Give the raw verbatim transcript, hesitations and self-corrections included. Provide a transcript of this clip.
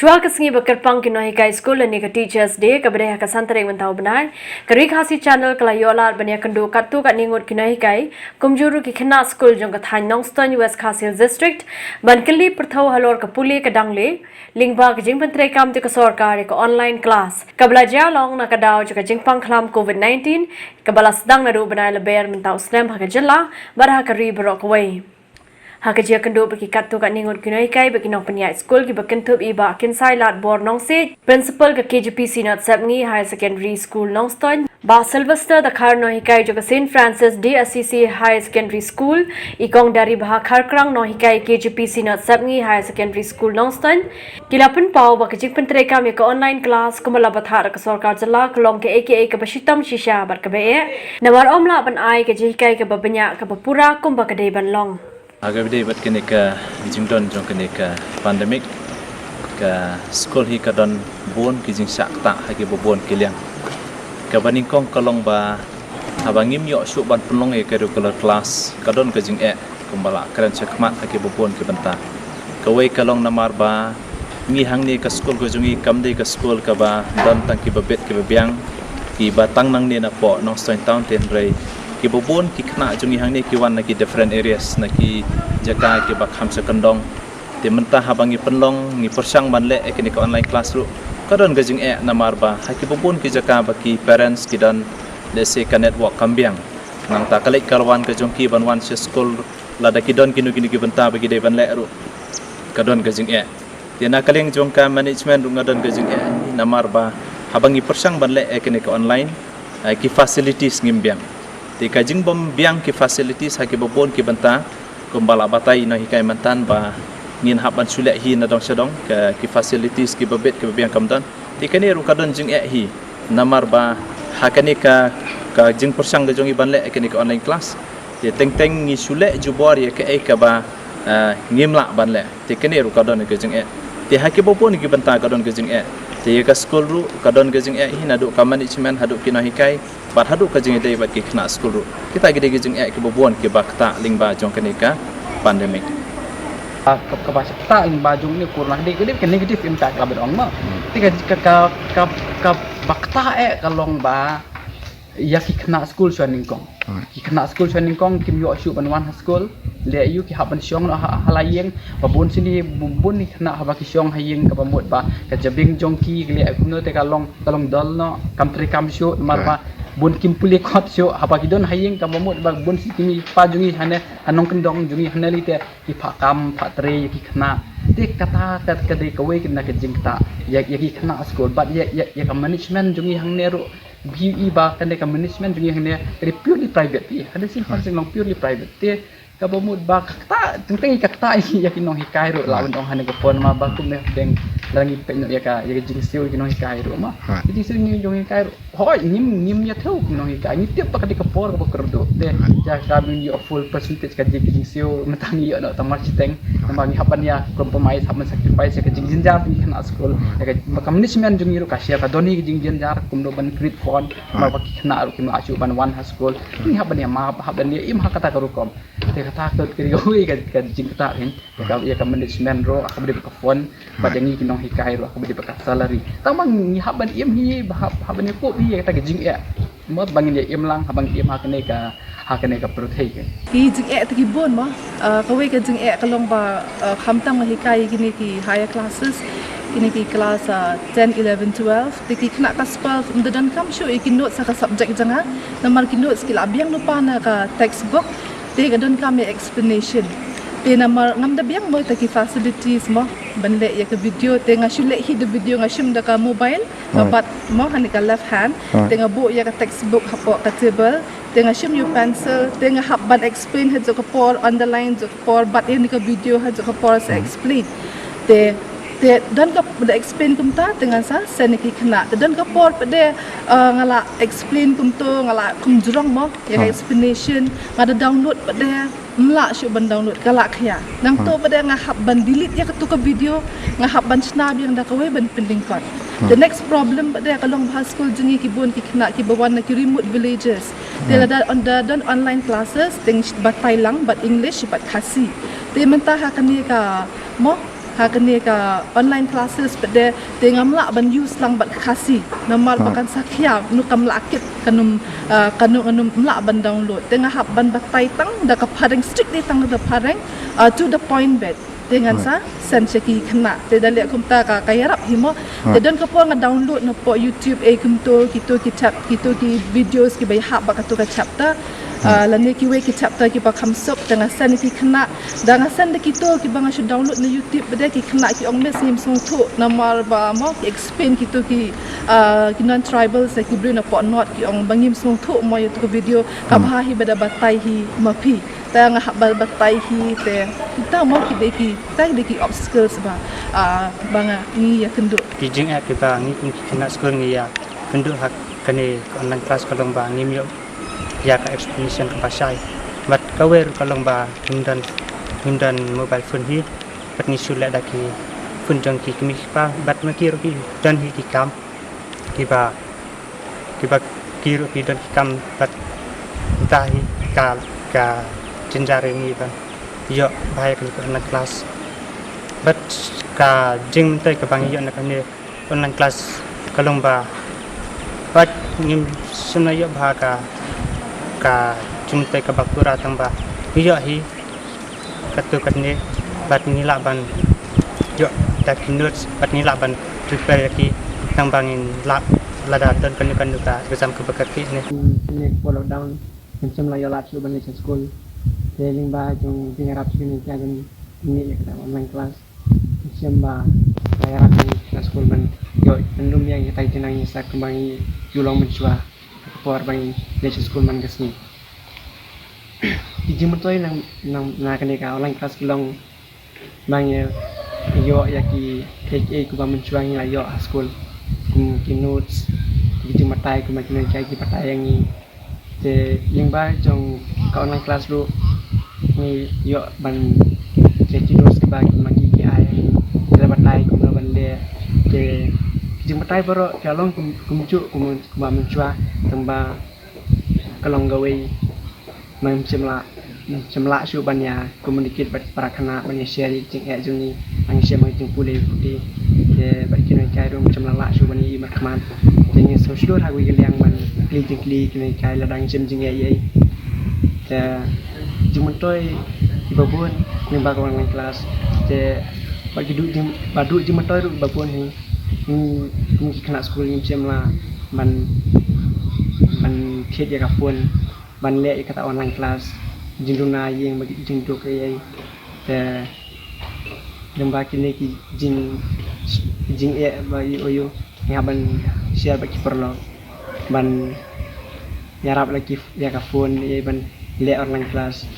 Shuwa ka sngi ba kyrpang ki nonghikai skul lane ka Teachers' Day kaba dei ha ka san tarik mynta u bnai, ka Ri Khasi Channel ka la ïoh lad ban ïakynduh katto katne ngut ki nonghikai, kumjuh ruh ki khynnah skul jong ka thaiñ Nongstoiñ, West Khasi Hills District, ban kylli pyrthew halor ka pule ka dangle lyngba ka jingpyntreikam jong ka sorkar ïa ka online class kaba la jia long na ka daw jong ka jingpang khlam covid nineteen kaba la sdang naduh u bnai Lber mynta u snem ha ka jylla bad ha ka ri baroh kawei. Ha ka jingïakynduh bad ki katto katne ngut ki nonghikai bad ki nongpynïaid skul kiba kynthup i Bah Kynsailad Bor Nongsiej, Principal ka K J P Synod Sepngi Higher Secondary School Nongstoiñ, Bah Sylvester Dkhar, nonghikai jong ka Saint Francis de Assisi Higher Secondary School, i Kong Daribha Kharkrang, nonghikai K J P Synod Sepngi Higher Secondary School Nongstoiñ, ki la pynpaw ba ka jingpyntreikam ïa ka online class kumba la bthah da ka sorkar jylla ka long kaei kaei kaba shitom shisha bad kaba eh, namar ym lah ban ai ka jinghikai kaba bniah kaba pura kumba ka dei ban long. Ha kaba dei bad kane ka jingdon jong kane ka pandemic, ka skul hi ka don bun ki jingshah ktah ha kiba bun ki liang. Kaba nyngkong ka long ba haba ngim ïoh shuh ban pynlong ïa ka regular class ka don ka jingeh kumba la kren shakhmat ha kiba bun ki bynta. Kawei ka long namar ba ngi hangne ka skul ka jong ngi kam dei ka skul kaba don tang kiba bit kiba biang, kiba tang nangne napoh Nongstoiñ Town, te hynrei kiba bun ki khynnah jong ngi hangne ki wan na ki different areas, na ki jaka kiba kham sha kyndong. Te mynta haba ngi pynlong, ngi pyrshang ban leh ïa kane ka online class ruh, ka don ka jingeh namar ba ha kiba bun ki jaka ba ki parents ki don, let's say, ka network kam biang. Nangta ka leit ka wan ka jong ki ban wan sha skul, lada ki don kino kino ki bynta ba ki dei ban leh ruh, ka don ka jingeh. Te na ka liang jong ka management ruh nga don ka jingeh namar ba haba ngi pyrshang ban leh ïa kane ka online, eh, ki facilities ngim biang. Te ka jingbym biang ki facilities ha kiba bun ki bynta, kumba la batai i nonghikai mynta ba ngin hap ban shu leh hi na dong sha dong, ka ki facilities kiba bit kiba biang kam don. Te kane ruh ka don jingeh hi namar ba ha kane ka, ka jingpyrshang ka jong ngi ban leh ïa kane ka online class, te teng teng ngi shu leh jubor ïa kaei kaba, eh, ngim lah ban leh. Te kane ruh ka don ka jingeh. Te ha kiba bun ki bynta ka don ka jingeh. Te ïa ka skul ruh ka don ka jingeh hi, naduh ka management haduh ki nonghikai bad haduh ka jingïadei bad ki khynnah skul ruh. Kita ki dei ki jingeh kiba bun kiba ktah lyngba jong kane ka pandemic. Ah, ka, kaba ktah lyngba jong kane ka corona ka dei, ka dei ka negative impact, la ba ong ma. Hmm. Te ka, ka, ka, ka, kaba ktah eh ka long ba ïa ki khynnah skul shuwa nyngkong. Hmm. Ki khynnah skul shuwa nyngkong kim ïoh shuh ban wan ha skul. Leh aïu? Ki hap ban shong noh ha, ha la ïing. Ba bun sini, bun, bun ki khynnah haba ki shong ha ïing kaba mut ba ka jabieng jong ki, ki leh kumno te ka long, ka long dol noh, kam treikam shuh namar ba bun kim pule kot shuh. Haba ki don ha ïing kaba mut ba bun sini ki mei ki pa jong ngi hane, ha nongkyndong jong ngi hane lei te ki phah kam phah trei ïa ki khynnah. Te kata ka, ka dei kawei na ka jingktah ïa, ïa ki khynnah skul bad ïa, ïa, ïa ka management jong ngi hangne ruh. Phi i ba kane ka management jong ngi hangne ka dei purely private, phi i, ka dei sing, hmm, sing long purely private. Te kaba mut ba ka ktah, teng teng ka ktah ïa ki nonghikai ruh, la, hmm, ban ong hane ka por ma ba kum ne dang, dang ngi peit noh ïa ka, ïa ka jingsiew ki nonghikai ruh ma. Hmm. Ki jingsiew ki nonghikai ruh. Hooid, ngim, ngim ïathuh ki nonghikai, ngi tip ba ka dei ka por kaba kyrduh. Te, hmm, ïa ka ban ïoh full percentage ka jing, ka jingsiew, mynta ngi ïoh noh tang mar shiteng. Hmm. Namar ngi hap ban ïa compromise, hap ban sacrifice ïa ka jingjynjar jong ki khynnah skul. Hmm. Ïa ka, ka management jong ngi ruh ka share, ka don hi ka jingjynjar kumno ban create fund, hmm, namar ba ki khynnah ruh kim lah shuh ban wan ha skul. Hmm. Ngi hap ban ïa map, hap ban ïa im ha kata ka rukom. Te kata ka, ka dei kawei ka, ka jingktah hi. Ïa ka, ïa ka management ruh, kaba dei bad ka fund, bad, hmm, ïa ngi ki nonghikai ruh, kaba dei bad ka salary. Tang ba ngi hap ban im hi, ba hap, hap ban ïakob hi ïa kata ka jingeh. Mo ba ngin ïa im lang, haba ngin im ha kane ka, ha kane ka pyrthei ka. Ki jingeh te ki bun mo. Ah, kawei ka jingeh ka long ba, ah, khamtam nga hikai ïa kine ki higher classes, kine ki class, ah, ten, eleven, twelve, te ki khynnah class twelve ym da donkam shuh ïa ki notes ha ka subject jong nga. Namar ki notes ki la biang lypa na ka textbook. Te ka donkam ïa explanation. Te namar ngam da biang mo ïa kita ki facilities mo ban leh ïa ka video, te nga shu leh hi da video, nga shim da ka mobile, nga, hmm, bat mo ha kane ka left hand. Hmm. Te nga buh ïa ka textbook hapoh ka table, te nga shim ïa u pencil, te nga hap ban explain ha kajuh ka por, underline kajuh ka por, bat ïa kane ka video ha kajuh ka por sa, hmm, explain. Te, te don ka, da explain kumta te ngan sa send ïa ki khynnah. Te don ka por pat de, uh, nga la explain kumto, nga la kumjrong mo ïa ka, hmm, explanation, nga da download pat de, ym lah shuh ban download, ka la khia. Nangto, hmm, pat de nga hap ban delete ïa kato ka video, nga hap ban shna biang da kawei ban pynlyngkot. Hmm. The next problem pat de ka long ba ha skul jong ngi ki bun ki khynnah kiba wan na ki remote villages. Te, hmm, lada don, da don online classes, te ngi batai lang bad English bad Khasi. Te mynta ha kane ka mo Ha kane ka online classes pat de te ngam lah ban use lang bad Khasi. Namar ba kan sa khia nu kam lah kit kanum, ah, kanu kanum lah ban download. Te nga hap ban batai tang da ka phareng, strictly tang da phareng, ah, to the point bad. Te ngan sa send sha ki khynnah. Te da leh kumta ka, ka ïarap hi mo. Te don ka por nga download na pdeng YouTube, eh, kumto kito ki chap, kito ki videos kiba ïahap bad kato ka chapter. Ah, lane kiwei ki chapter kiba kham suk, te nga send ki khynnah. Da nga send da kito kiba nga shu download na YouTube, ba de ki khynnah ki ong, Miss, ngim sngewthuh namar ba mo ki explain kito ki, ah, ki non-tribal, sa ki briew na pdeng North ki ong ba ngim sngewthuh mo ïa kato ka video, ka bha hi ba da batai hi ma phi. Te nga hap ban batai hi te kita mo ki dei ki, kita ki dei ki obstacles ba, ah, ba nga ngi ïakynduh. Ki jingeh kiba ngi kum ki khynnah skul ngi ïakynduh ha kane ka online class ka long ba ngim ïoh ïa ka explanation kaba shai. Bad kawei ruh ka long ba ngim don, ngim don mobile phone hi. Bad ngi shu leh da ki phone jong ki kmie ki kpa, bad ma ki ruh ki don hi ki kam kiba, kiba ki ruh ki don ki kam, bad ta hi ka, ka jynjar ïa ngi ban ïoh bha ïa kane ka online class. Bad ka jingmyntoi kaba ngi ïoh na kane online class ka long ba, bad ngim shym la ïoh bha ka, ka jingmyntoi kaba pura, tang ba ngi ïoh hi katto katne, bad ngi lah ban ïoh da ki notes, bad ngi lah ban prepare ïa ki, tang ba ngin lah, lada don kano kano ka exam kaba kyrkieh ne. Kine ki por lockdown ngim shym la ïoh lad shuh ban leit sha skul. Te lyngba jong jingïarap jong kine ki, jong kine ïa kata online class, ngim shym ba la ïarap ïa ngi sha skul ban ïoh ban lum ïa kita ki jingnang ïa sa kumba ngi ju long mynshuwa ka por ba ngi leit sha skul man ka sngi. Ki jingmyntoi na, na, na kane ka online class ki long ba ngi ïoh ïa ki, kiei kiei kiba mynshuwa ngi la ïoh ha skul, kum ki notes, ki jingbatai, kumba kine kiei ki batai ïa ngi. Te lyngba jong ka online class ruh ngi ïoh ban check ki notes kiba ki ma ki ki ai ïa ngi, ki la batai kumno ban leh. Te ki jingbatai baroh ki la long kum, kumjuh, kum, kumba mynshuwa, tang ba ka long kawei ba ngim shym lah, shym lah shuh ban ïa communicate bad para khynnah, ban ïa share ïa ki jingeh jong ngi, ban ïa share ïa ki jingpule pule. Te bad ki nonghikai ruh ngim shym la lah shuh ban ïa ïohi markhmat. Te ngi sngewshlur ha kawei ka liang ban kylli jingkylli ki nonghikai lada ngim shym jingeh ei ei. Te jingmyntoi kiba bun lyngba ka online class. Te bad ki duh jing, bad duh jingmyntoi ruh kiba bun hi. Ngi, ngi ki khynnah skul ngim shym lah ban, ban thied ïa ka phone ban leh ïa kata online class, jingduna ïing bad ki jingduk ei ei. Te lyngba kine ki jing, jingeh ba ïoh ïoh ngi hap ban share bad ki paralok ban ïarap la ki ïa ka phone ei ei ban leh online class.